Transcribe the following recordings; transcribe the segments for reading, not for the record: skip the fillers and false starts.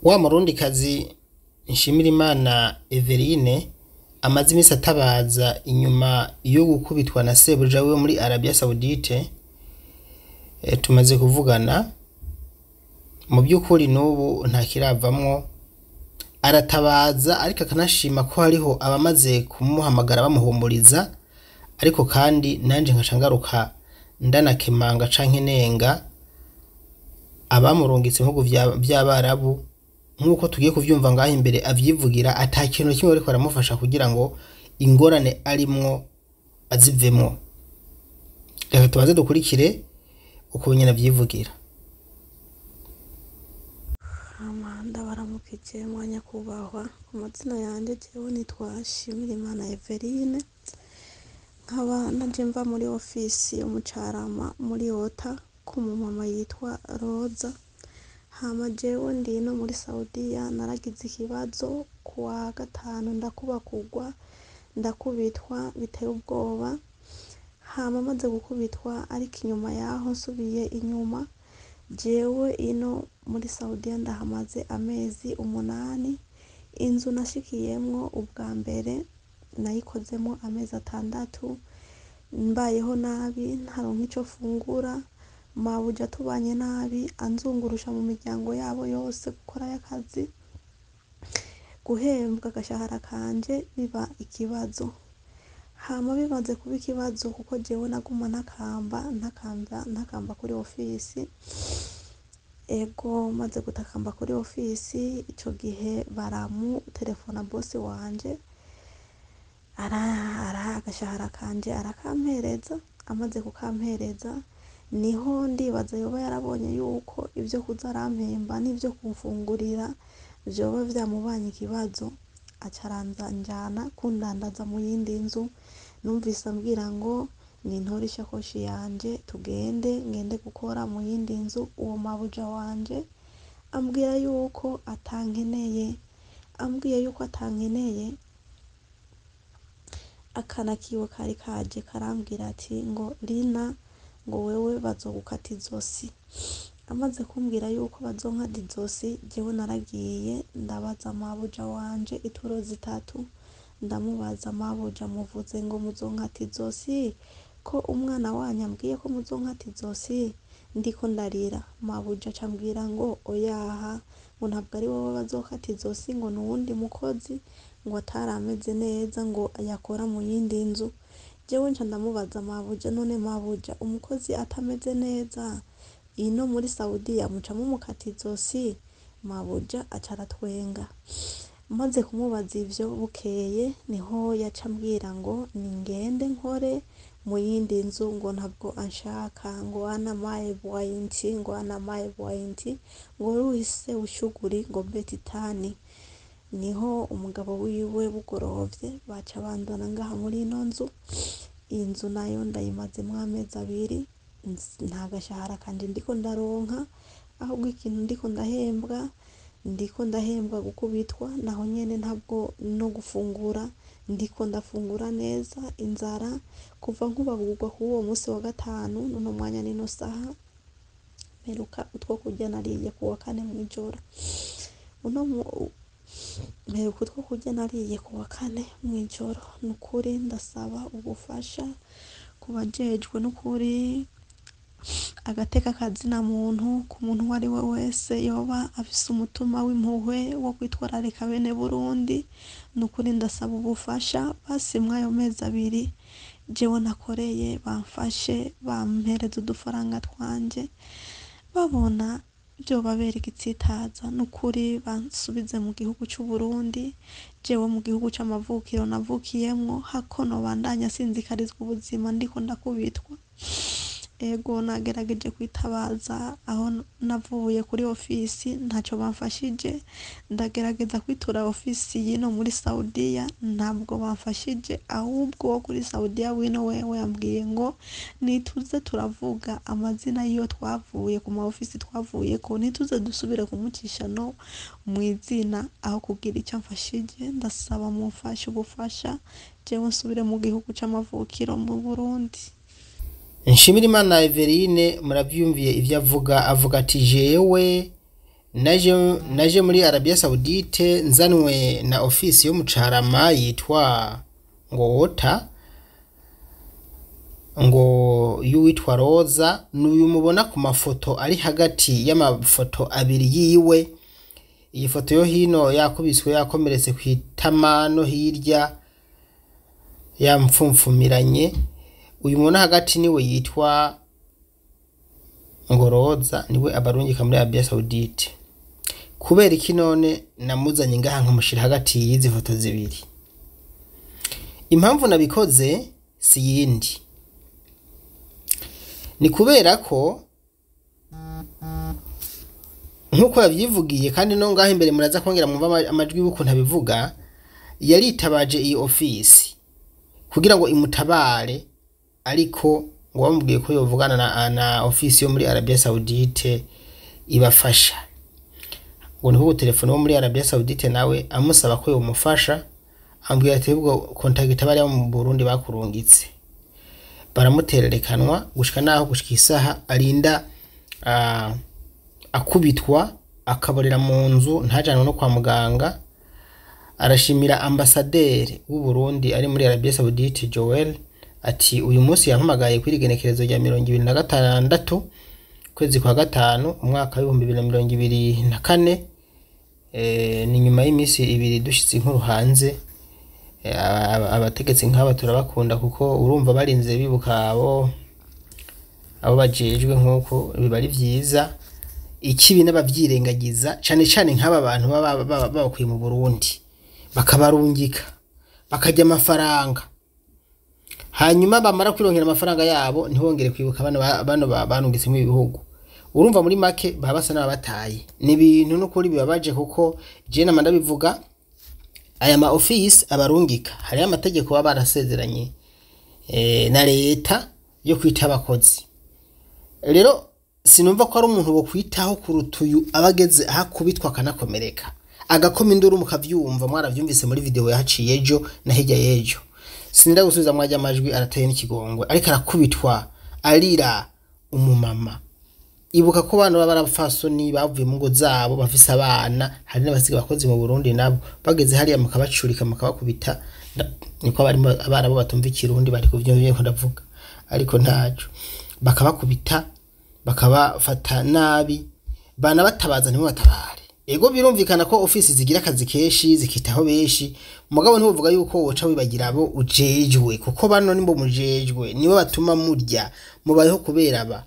Wa murundikazi Nshimirimana Everine amaze imisi atabaza inyuma yo gukubitwa na sebuja wiwe muri Arabia Saudite, tumaze kuvugana. Mu by'ukuri n'ubu ntakiravamwo, aratabaza ariko akanashima ko hariho abamaze kumuhamagara bamuhumuriza, ariko kandi nanje nkaca ngaruka ndanakemanga canke nenga abamurungitse mu bihugu vy'Abarabu, nk'uko tugiye kuvyumva ngaho imbere avyivugira, ata kintu na kimwe bariko baramufasha kugira ngo ingorane arimwo azivemwo. Reka tubanze dukurikire uko nyene avyivugira. Hama ndabaramukije mwa nyakubahwa. Ku mazina yanje jewe nitwa Shimirimana Everine, nkaba naje mva muri ofisi yo mu Carama muri Ota ku mumama yitwa Roza. Hama jewe ndi no muri Saudiya, naragize ikibazo kuwa gatanu, ndakubakugwa, ndakubitwa biteye ubwoba. Hama maze gukubitwa, ariko inyuma yaho nsubiye inyuma, jewe ino muri Saudiya ndahamaze amezi 8. Inzu nashikiyemwo ubwa mbere nayikozemwo amezi 6, mbayeho nabi, ntaronka ico mfungura, mabuja tubanye nabi, anzungurusha mu miryango yabo yose gukorayo akazi, guhembwa agashahara kanje biba ikibazo. Hama bimaze kuba ikibazo, kuko jewe naguma ntakamba ntakamba ntakamba kuri ofisi. Ego, maze gutakamba kuri ofisi, ico gihe baramutelefona bosi wanje, ara agashahara kanje arakampereza. Amaze kukampereza, niho ndibaza yoba yarabonye yuko ivyo kuza arampemba n'ivyo kumfungurira vyoba vyamubanye ikibazo, aca aranjana kundandaza mu yindi nzu. Numvise ambwira ngo nintore ishakoshi yanje tugende, ngende gukora mu yindi nzu. Uwo mabuja wanje ambwira yuko atankeneye, ambwiye yuko atankeneye, akana kiwe kari kaje karambwira ati ngo Lina, ngo wewe bazogukata izosi. Amaze kumbwira yuko bazonkata izosi, jewe naragiye ndabaza mabuja wanje ituro 3, ndamubaza: mabuja, muvuze ngo muzonkata izosi, ko umwana wanyu ambwiye ko muzonkata izosi, ndiko ndarira? Mabuja aca ambwira ngo oyaha, ngo ntabwo ari wowe bazokata izosi, ngo nuwundi mukozi ngo atarameze neza, ngo yakora mu yindi nzu. Jewe nca ndamubaza mabuja: none mabuja, umukozi atameze neza ino muri Saudiya muca mumukata izosi? Mabuja aca aratwenga. Maze kumubaza ivyo, bukeye niho yaca ambwira ngo ningende nkore mu yindi nzu, ngo ntabwo anshaka, ngo ana maye bwainti, ngo ana maye bwainti, ngo ruhise ushuguri, ngo betitani. Niho umugabo wiwe bugorovye baca banzana ngaha muri ino nzu. Iyi nzu nayo ndayimazemwo amezi 2, nta gashahara kanje ndiko ndaronka, ahubwo ikintu ndiko ndahembwa, ndiko ndahembwa gukubitwa, naho nyene ntabwo no gufungura ndiko ndafungura neza. Inzara kuva nkubagurwa kuri uwo musi wa gatanu n'uno mwanya n'ino saha, mperuka utwo kurya nariye kuwa kane mw'ijoro. Uno mperuka utwo kurya nariye kuwa kane mw'ijoro. Nukuri ndasaba ubufasha ku bajejwe, nukuri agateka kazina muntu, ku muntu uwo ari we wese yoba afise umutima w'impuhwe wo kwitwararika bene Burundi. Nukuri ndasaba ubufasha, basi mw'ayo mezi 2 jewe nakoreye bamfashe, bampereze udufaranga twanje, babona vyobabera igitsitaza. Nukuri bansubize mu gihugu c'Uburundi, jewe mu gihugu c'amavukiro navukiyemwo, hako nobandanya sinzikarizwa ubuzima ndiko ndakubitwa. Ego, nagerageje kwitabaza aho navuye kuri ofisi, ntaco bamfashije. Ndagerageza kwitura ofisi y'ino muri Saudiya, ntabwo bamfashije, ahubwo wo kuri Saudiya wino wewe yambwiye ngo nituze turavuga amazina y'iyo twavuye ku ma ofisi twavuyeko, nituze dusubire kumucisha no mw'izina, aho kugira ico amfashije. Ndasaba mumfashe ubufasha, jewe nsubire mu gihugu c'amavukiro mu Burundi. Nshimirimana Everine muravyumviye ivyo avuga, avuga ati jewe Naje muri Arabia Saudite nzanwe na ofisi yo mu Carama yitwa ngo Wota, ngo y'uwitwa Roza, n'uyu mubona ku mafoto ari hagati y'amafoto abiri yiwe. Iyi foto yo hino yakubiswe yakomeretse ku itama, no hirya yamfumfumiranye. Uyu mubona hagati niwe yitwa ngo Roza, niwe abarungika muri Arabia Saudite. Kubera iki none namuzanye ngaha nkamushira hagati y'izi foto zibiri? Impamvu nabikoze si yindi, ni kubera ko nk'uko yavyivugiye, kandi no ngaho imbere muraza kongera mwumva amajwi y'ukuntu abivuga. Yaritabaje iyi ofisi kugira ngo imutabare, ariko ngo bamubwiye ko yovugana na ofisi yo muri Arabia Saudite ibafasha. Ngo niko gutelefone wo muri Arabia Saudite nawe amusaba ko yomufasha, ambwira ati ubwo contacta bariya mu Burundi bakurungitse. Baramutererekanwa gushika naho gushika isaha arinda akubitwa akaborera mu nzu, ntajanwe no kwa muganga. Arashimira ambasaderi w'u Burundi ari muri Arabia Saudite Joel, ati uyu munsi yampamagaye kuri igenekerezo rya 26 kwezi kwa gatanu umwaka w'2024. Ni nyuma y'iminsi 2 dushitse inkuru hanze. Abategetsi nk'aba turabakunda, kuko urumva barinze bibuka abo bajejwe, nk'uko biba ari vyiza. Ikibi n'abavyirengagiza, cane cane nk'aba bantu baba babakuye mu Burundi bakabarungika bakarya amafaranga, hanyuma bamara kwironkera amafaranga yabo ntibongere kwibuka bano banungitse mu bihugu. Urumva muri make baba basa n'ababataye. Ni ibintu n'ukuri bibabaje, kuko je nama ndabivuga, aya ma office abarungika hariyo amategeko baba barasezeranye na leta yo kwita abakozi. Rero sinumva ko ari umuntu wo kwitaho kuruta uyu aba ageze aho akubitwa akanakomereka, agakoma induru mukavyumva. Mwaravyumvise muri video yahaciye ejo na hirya y'ejo. Sinda gusubiza mwajya amajwi, arateye n'ikigongwe, ariko arakubitwa arira umumama. Ibuka ko bana baba barapfasoni bavuye mu ngo zabo bafise abana, hari n'abasiga abakozi mu Burundi nabo bageze hariya mukabacurika mukabakubita. Niko abarimo abana bo batumva ikirundi bari kuvyumva ko ndavuga, ariko ntaco. Bakabakubita bakabafata nabi, bana batabaza ntimubatabare. Ego birumvikana ko ofisi zigira akazi kenshi zikitaho benshi, mugabo ntibuvuga yuko woca wibagira abo ujejwe, kuko bano nimbo mujejwe nibo batuma murya, mubayeho kubera aba.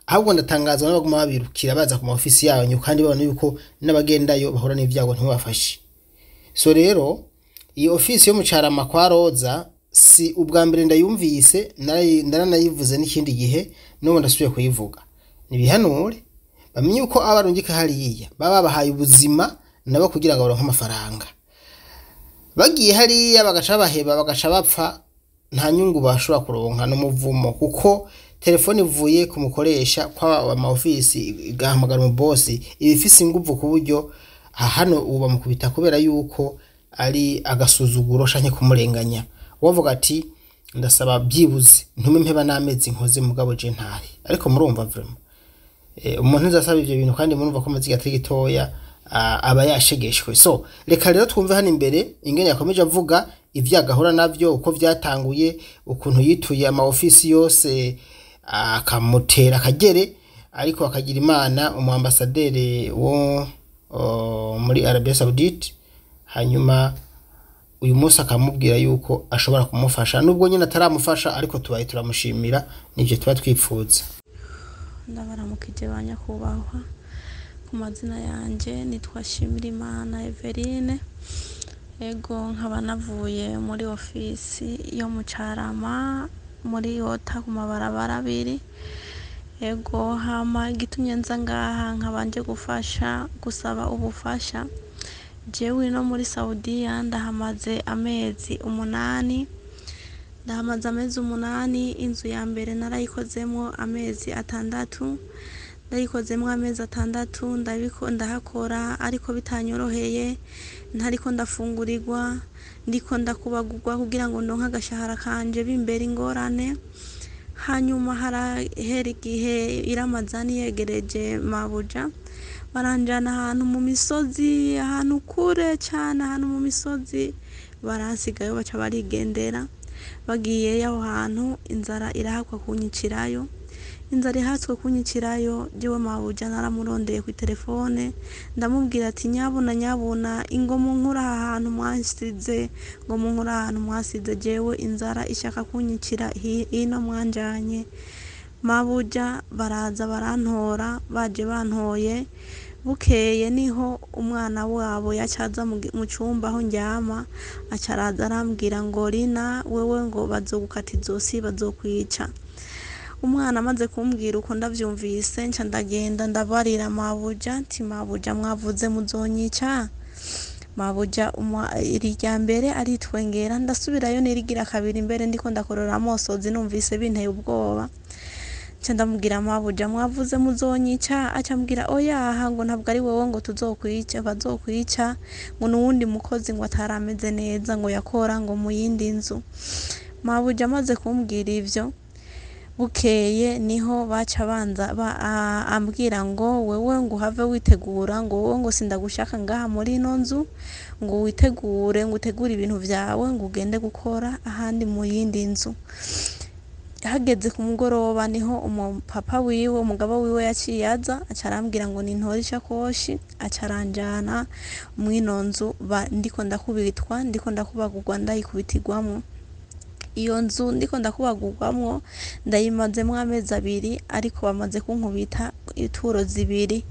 Ahubwo ndatangazwa n'abaguma babirukira baza ku ma ofisi yanyu, kandi babona yuko n'abagendayo bahura n'ibyago ntibafashe. So rero iyi ofisi yo mu Carama kwa Roza si ubwa mbere ndayumvise, naranayivuze n'ikindi gihe, n'ubu ndasubiye kuyivuga. Nibihanure bamenye uko abarungika hariya baba babahaye ubuzima nabo kugira ngo baronke amafaranga. Bagiye hariya bagaca baheba bagaca bapfa, nta nyungu bashobora kuronka n'umuvumo, kuko telefone ivuye ku mukoresha kwa ama ofisi igahamagara mu boss iba ifise inguvu, ku buryo hano ubu bamukubita kubera yuko ari agasuzuguro canke kumurenganya. Wavuga ati ndasaba byibuze ntume mpeba n'amezi nkoze, mugabo je ntari. Ariko murumva vraiment umuntu ntazasaba ivyo bintu, kandi murumva ko amaziga atari gitoya, aba yashegeshwe. So reka rero twumve hano imbere ingene yakomeje avuga ivyo agahura navyo, uko vyatanguye, ukuntu yituye ama ofisi yose akamutera akagere, ariko akagira Imana umu ambassadeur wo muri Arabia Saudite, hanyuma uyu munsi akamubwira yuko ashobora kumufasha, nubwo nyine ataramufasha, ariko tubaye turamushimira, nivyo tuba twipfuza. Ndabaramukije ba nyakubahwa, ku mazina yanje nitwa Shimirimana Everine. Ego nkaba navuye muri ofisi yo mu Carama muri Ota ku mabarabara abiri. Ego hama igitumye nza ngaha nkaba nje gufasha gusaba ubufasha. Jewe no muri Saudiya ndahamaze amezi 8, ndahamaze amezi 8. Inzu ya mbere narayikozemwo amezi 6, ndayikozemwo amezi 6, ndahakora ariko bitanyoroheye, ntariko ndafungurirwa, ndiko ndakubagurwa kugira ngo ndonke agashahara kanje bimbera ingorane. Hanyuma harahera igihe iramazani yegereje mabuja, Baranjana ahantu mu misozi, ahantu kure cane, ahantu mu misozi, baransigayo baca barigendera. Bagiyeyo aho hantu inzara irahakwa kunyicirayo. Inzara ihatswe kunyicirayo, jewe mabuja naramurondeye kw'iterefone, ndamubwira ati nyabuna nyabuna, ingo munkure aha hantu mwansize, ngo munkure aha hantu mwasize, jewe inzara ishaka kunyicira ino mwanjanye. Mabuja baraza barantora, baje bantoye, bukeye niho umwana wabo yacaza mu cumba aho ndyama, aca araza arambwira ngo Rina, wewe ngo bazogukata izosi, bazokwica. Umwana amaze kumbwira uko ndavyumvise, nca ndagenda ndabarira mabuja nti mabuja mwavuze muzonyica. Mabuja iri rya mbere aritwengera, ndasubirayo nirigira kabiri mbere ndiko ndakorora amosozi numvise binteye ubwoba. Nca ndamubwira mabuja mwavuze muzonyica, aca ambwira oyaha ngo ntabwo ari wewe ngo tuzokwica, bazokwica, ngo nuwundi mukozi ngo atarameze neza ngo yakora ngo mu yindi nzu. Mabuja amaze kumbwira ivyo, bukeye niho baca banza ambwira ngo wewe ngo uhave witegura, ngo wowe ngo sindagushaka ngaha muri ino nzu, ngo witegure, ngo utegure ibintu vyawe, ngo ugende gukora ahandi mu yindi nzu. Hageze ku mugoroba niho umupapa wiwe, umugabo wiwe yaciye aza, aca arambwira ngo nintore ishakoshi, aca aranjana mw'ino nzu ndiko ndakubitwa, ndiko ndakubagurwa, ndayikubitirwamwo. Iyo nzu ndiko ndakubagurwamwo ndayimazemwo amezi abiri, ariko bamaze kunkubita ituro zibiri.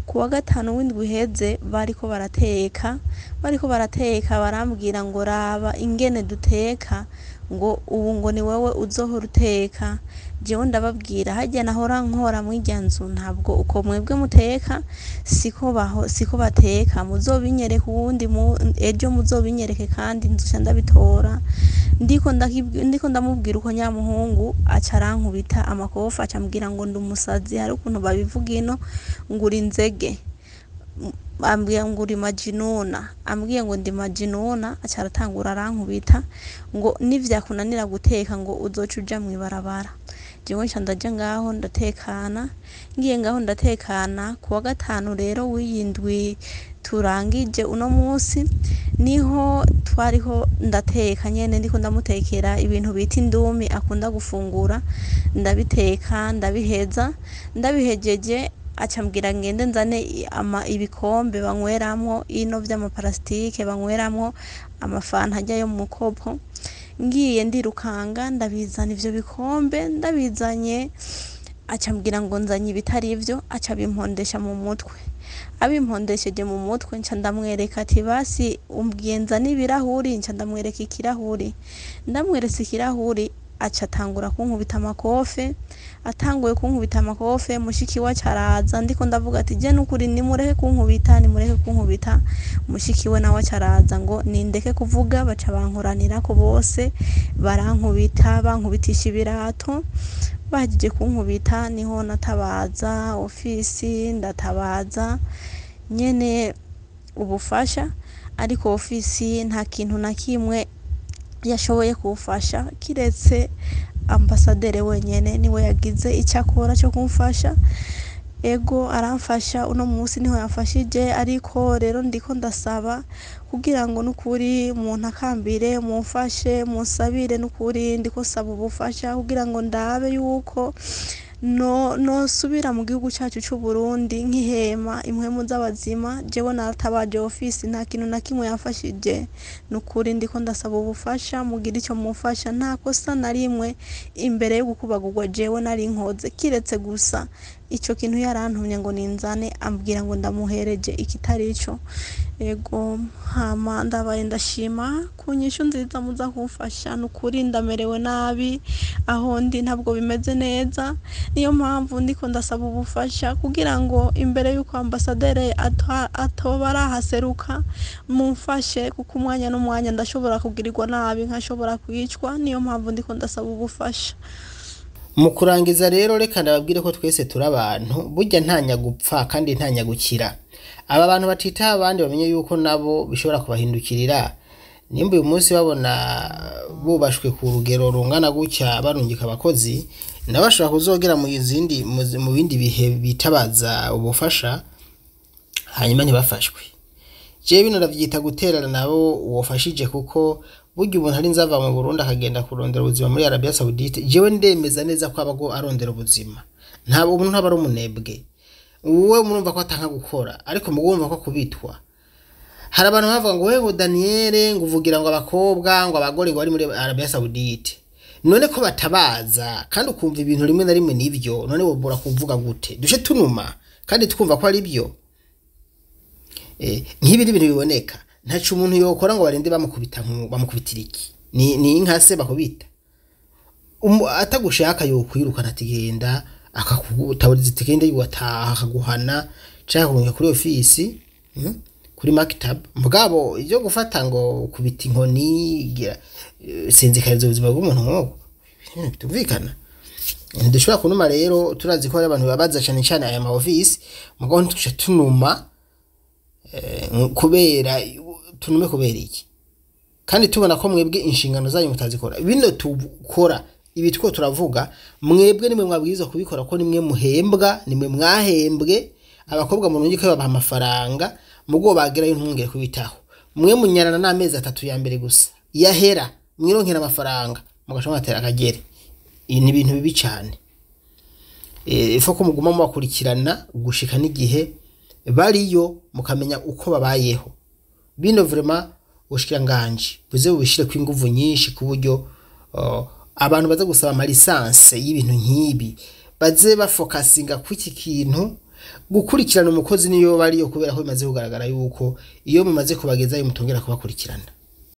Ku wa gatanu w'indwi iheze bariko barateka, bariko barateka barambwira ngo raba ingene duteka, ngo ubu ngo ni wewe uzohora uteka. Jewe ndababwira harya nahora nkora mw'irya nzu, ntabwo uko mwebwe muteka siko baho, siko bateka, muzobinyereke uwundi ejo muzobinyereke kandi nzoca ndabitora. Ndiko ndamubwira uko nyamuhungu aca arankubita amakofi, aca ambwira ngo ndi umusazi, hari ukuntu babivuga ino ngo uri inzege, ambwiye ngo uri majinuna, ambwiye ngo ndi majinuna, aca aratangura arankubita ngo nivyakunanira guteka ngo uzoca uja mw'ibarabara. Jewe nca ndaja ngaho ndatekana, ngiye ngaho ndatekana. Ku wa gatanu rero w'iyi ndwi turangije uno munsi, niho twariho ndateka nyene, ndiko ndamutekera ibintu bita indumi akunda gufungura, ndabiteka ndabiheza, ndabihejeje aca ambwira ngende nzane ibikombe banyweramwo ino vy'amaparasitike banyweramwo amafanta arya yo mu kopo. Ngiye ndirukanga ndabizana ivyo bikombe, ndabizanye aca ambwira ngo nzanye ibitari ivyo, aca abimpondesha mu mutwe. Abimpondesheje mu mutwe nca ndamwereka ati basi umbwiye nzane ibirahuri, nca ndamwereka ikirahuri. Ndamweretse ikirahuri aca atangura kunkubita amakofe, atanguye kunkubita amakofe mushiki we aca araza, ndiko ndavuga ati je nukuri nimureke kunkubita, nimureke kunkubita. Mushiki we nawe aca araza ngo nindeke kuvuga, baca bankoranirako bose barankubita, bankubitisha ibirato. Bahejeje kunkubita niho natabaza ofisi, ndatabaza nyene ubufasha, ariko ofisi nta kintu na kimwe yashoboye kumfasha, kiretse ambasaderi wenyene niwe yagize ico akora co kumfasha. Ego aramfasha, uno munsi niho yamfashije, ariko rero ndiko ndasaba kugira ngo nukuri muntakambire, mumfashe, munsabire nukuri, ndiko nsaba ubufasha kugira ngo ndabe yuko nosubira mu gihugu cacu c'Uburundi nkihema impwemu z'abazima. Jewe naratabaje ofisi nta kintu na kimwe yamfashije, nukuri ndiko ndasaba ubufasha, mugire ico mumfasha. Nta kosa na rimwe imbere yo gukubagurwa jewe nari nkoze, kiretse gusa ico kintu yarantumye ngo ninzane, ambwira ngo ndamuhereje ikitari ico. Ego hama ndabaye ndashima ku nyishu nziza muza kumfasha, nukuri ndamerewe nabi aho ndi ntabwo bimeze neza, niyo mpamvu ndiko ndasaba ubufasha kugira ngo imbere yuko ambasaderi atoba arahaseruka mumfashe, kuko umwanya n'umwanya ndashobora kugirirwa nabi nkashobora kwicwa, niyo mpamvu ndiko ndasaba ubufasha. Mu kurangiza rero reka ndababwire ko twese turi abantu, burya nta gupfa kandi nta nyagukira. Aba bantu batitaho abandi bamenye yuko nabo bishobora kubahindukirira. Nimba uyu munsi babona bubashwe ku rugero rungana gutya barungika abakozi, nabo bashobora kuzogera mu zindi mu bindi bihe bitabaza ubufasha. Hanyuma ntibafashwe. Jewe bino ndavyita guterana nabo wofashije, kuko burya umuntu ari nzava mu Burundi akagenda kurondera ubuzima muri Arabia Saudite, jewe ndemeza neza ko aba arondera ubuzima. Ntabwo umuntu aba ari umunebwe. Wowe murumva ko atanka gukora, ariko mugumva ko kubitwa. Hari abantu bavuga ngo wewe Daniel, ngo uvugira ngo abakobwa, ngo abagore, ngo bari muri Arabia Saudite. None ko batabaza kandi ukumva ibintu rimwe na rimwe nivyo, none wobora kuvuga gute? Dushe tunuma kandi twumva ko ari byo. Nk'ibi ni ibintu biboneka, ntaco umuntu yokora ngo barinde bamukubita, bamukubitira iki? Ni inka se bakubita? Atagushaka yokwirukana ati genda, akakutaburiza ati genda, yuwataha akaguhana canke akakurungika kuri ofisi, kuri maktab. Mugabo ivyo gufata ngo kubita inkoni gira sinzikariza ubuzima bw'umuntu nk'uko, ibintu bitumvikana. Ntidushobora kunuma rero, turazi ko hari abantu babaza cane cane aya ma ofisi, mugabo ntituce tunuma kubera tunume kubera iki, kandi tubona ko mwebwe inshingano zanyu mutazikora. Bino tukora, ibi two turavuga, mwebwe nimwe mwabwirizwa kubikora, ko nimwe muhembwa, nimwe mwahembwe. Abakobwa murungike babaha amafaranga, mugo bagerayo ntungere kubitaho. Mwe munyarana n'amezi 3 ya mbere gusa, yahera mwironkera amafaranga mugaca mwatera akagere. Ibi ni ibintu bibi cane. Ifo ko muguma mubakurikirana gushika n'igihe bariyo, mukamenya uko babayeho. Bino vraiment ubushikiranganji buze bubishire ko inguvu nyinshi, ku buryo abantu baza gusaba ama licence y'ibintu nk'ibi baze bafokasinga ku iki kintu, gukurikirana umukozi niyo bariyo, kubera ko bimaze kugaragara yuko iyo mumaze kubagezayo mutongera kubakurikirana.